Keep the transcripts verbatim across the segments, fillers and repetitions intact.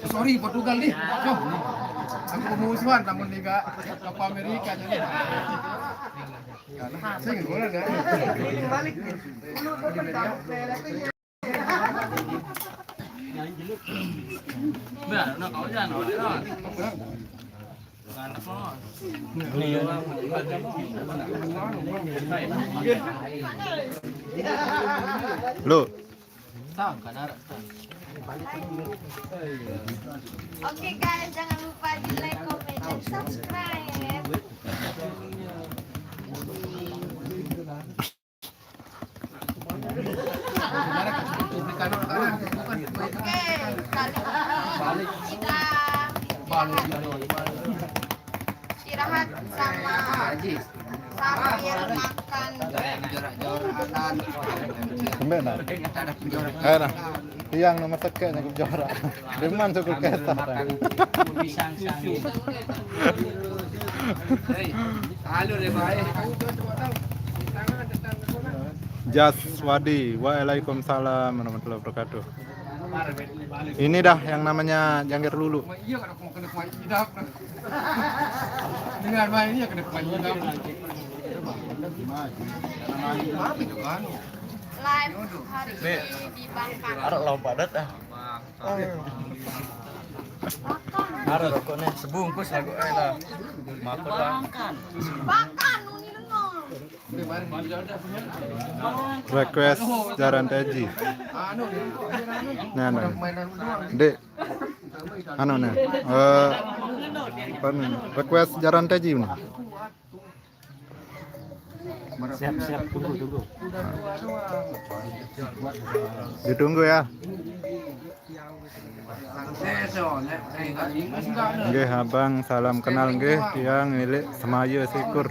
Sorry, Portugal nih. Duh. Aku pemusuhan namun Liga Copa Amerika jadi. Saya nggak boleh ya. Balik. Lo. Oke guys, jangan lupa di like, comment, dan subscribe. Oke, kali ini kita istirahat sama sambil makan. Sampai nah. Eh nah. Tiang nomor sekian yang juara. Deman suku kesa. Halo deh baik. Jaswadi, waalaikumsalam warahmatullahi wabarakatuh. Ini dah yang namanya jangkir lulu. Dengan main ini ya kena pemain hitam. Live hari ini di Bangka. Arek lompat ah. Arek rokoknya sebungkus lagu eh lah. Makan lah. Bangka nuni dengar. Request Jaran Teji. Nah, nah. Dek. Anu nih. Eh apa nih? Request Jaran Teji nih. Siap-siap tunggu tunggu. Ditunggu ya. Nggih abang, salam kenal nggih, tiang milik Semaya Sikur.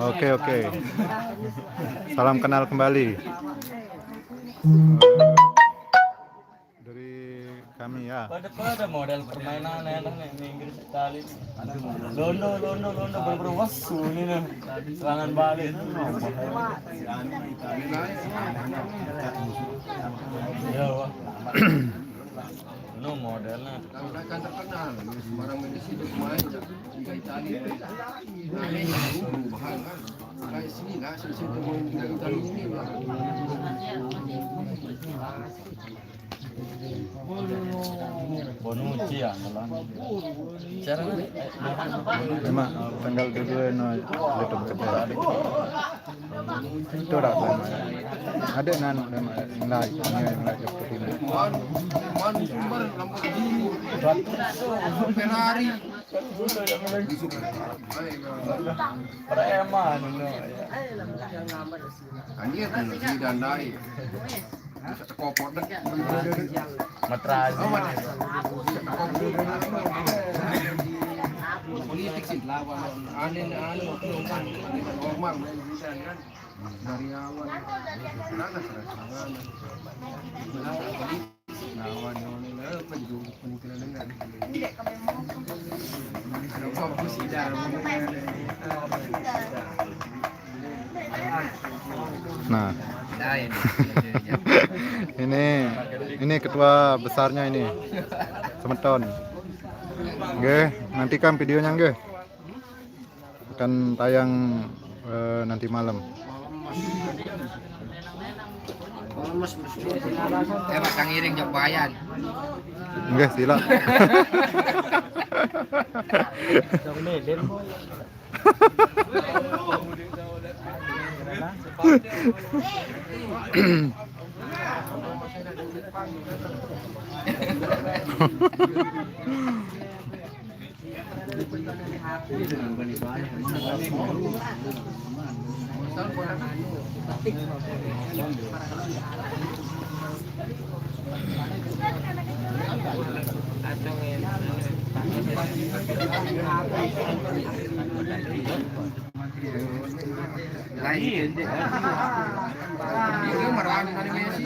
Oke oke. Salam kenal kembali. Dari kami ya. Pada-pada model permainan enak nih minggir sekali. Londo londo londo berburu wasu ini nih. Serangan balik. Ya, wah. No modelnya. Kan terkenal, sembarang medisi itu main. Tiga Itali. Aneh, bahan kan. Kayak sini lah, sini sini mau tiga Itali ini. Bonucci ya, salah. Cara Cuma tanggal dua no letup kedai. Itu dah lama. Ada nanu dah mulai, mulai seperti ini. Man, man sumber Lamborghini, Ferrari. Preman no. Anjir, tidak naik. Bisa terkopot dah. Matrazi. Politik sih lawan. Aneh aneh normal kan. Dari awal. Mana serangan. Lawan yang mana apa juga pemikiran dengan. Kalau kau sih dah. Nah, ini ini ketua besarnya ini, Semeton. Nggih, nantikan videonya nggih. Akan tayang eh, nanti malam. Eh, Mas, kang iring jok bayan. Nggih, sila. Lain. Ini merawan dari Messi.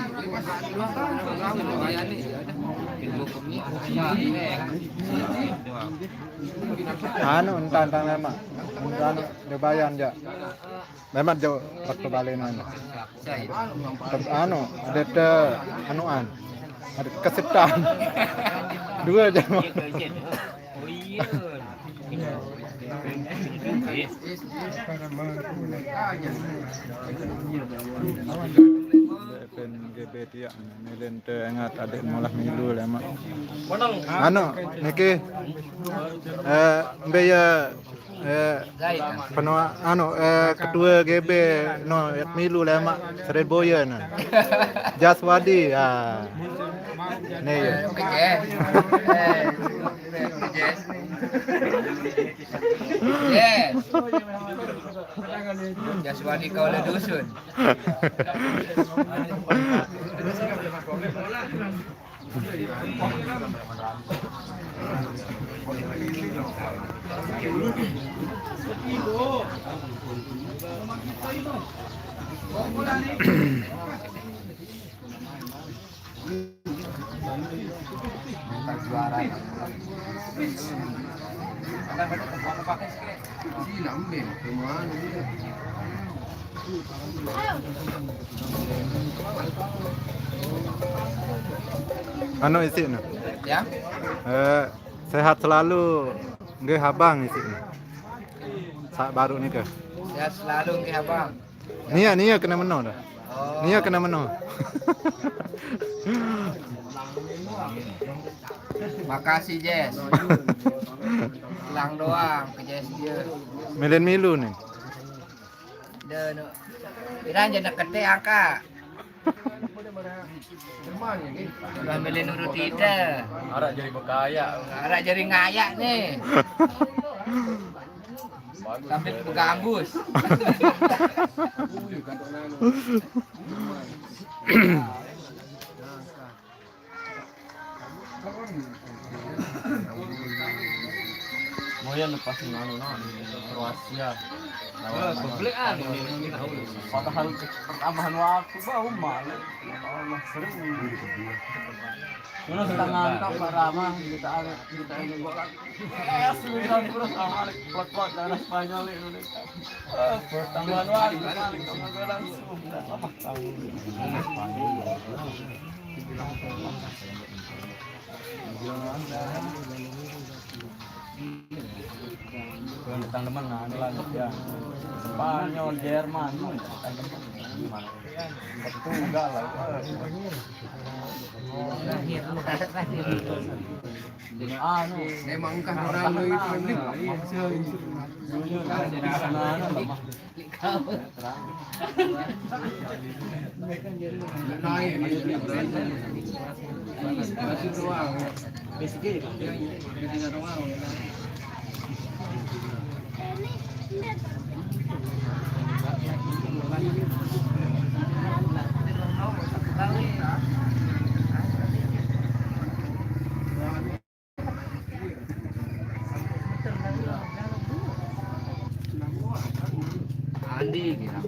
Anu, entang-entang lemak. Anu, dia bayar je. Lemak jauh waktu balik anu. Terus anu, ada te anuan. Ada kesetan. Dua jam. Oh iya. Pen G B tiak, milen te engat adik mulah milu lemak. Anu, niki, eh, mbe ya, eh, penua-, anu, eh, ketua G B no, yak milu lemak, Sereboya no. Jaswadi, ah. Nih, ya. Oke, Jess. Eh, oke, Jess. Yes. Jaswadi kau le dusun. Anu isi no. Ya. Eh, sehat selalu nggih abang isi no. Sak baru nika. Sehat selalu nggih abang. Nia, nia kena meno dah. Oh. Nia kena meno. Makasih, Jess. Lang doang ke Jess dia. Milen milu nih. Dah, no. Piran je nak kete angka. Udah milen nurut kita. Arak jadi bekaya. Arak jadi ngayak nih. Sambil begambus. Moyan lepas nganu no, Kroasia. Lawan Spanyol. Padahal pertambahan waktu bau malu. Allah, sering. Terus tangan tak parama kita ada, kita ini bola. Eh, sembilan puluh sama lagi, kuat-kuat darah Spanyol ini. Eh, pertambahan waktu, balik sama gue langsung. Apa? Tentang teman, nah, ada lagi, ya. Spanyol, Jerman, Portugal lah. Anu, memang kah orang lu itu nih? Dulu kan di sana, anu, Andi gitu.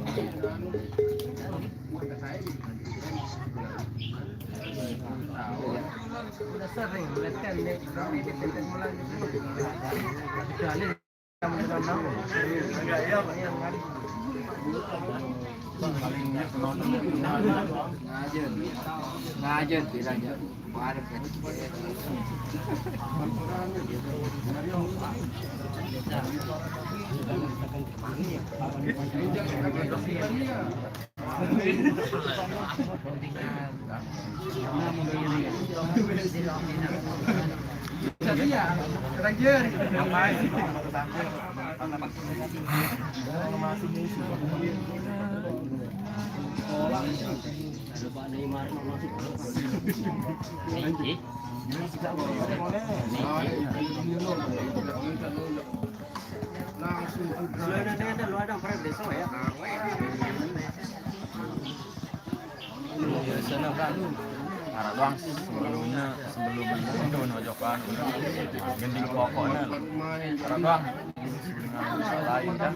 Udah sering, lihat kan, nih. Ngajen. Ngajen, tidak aja. Biasanya kan arah doang sebelumnya, sebelum itu nojokan gending pokoknya arah doang dengan lain kan.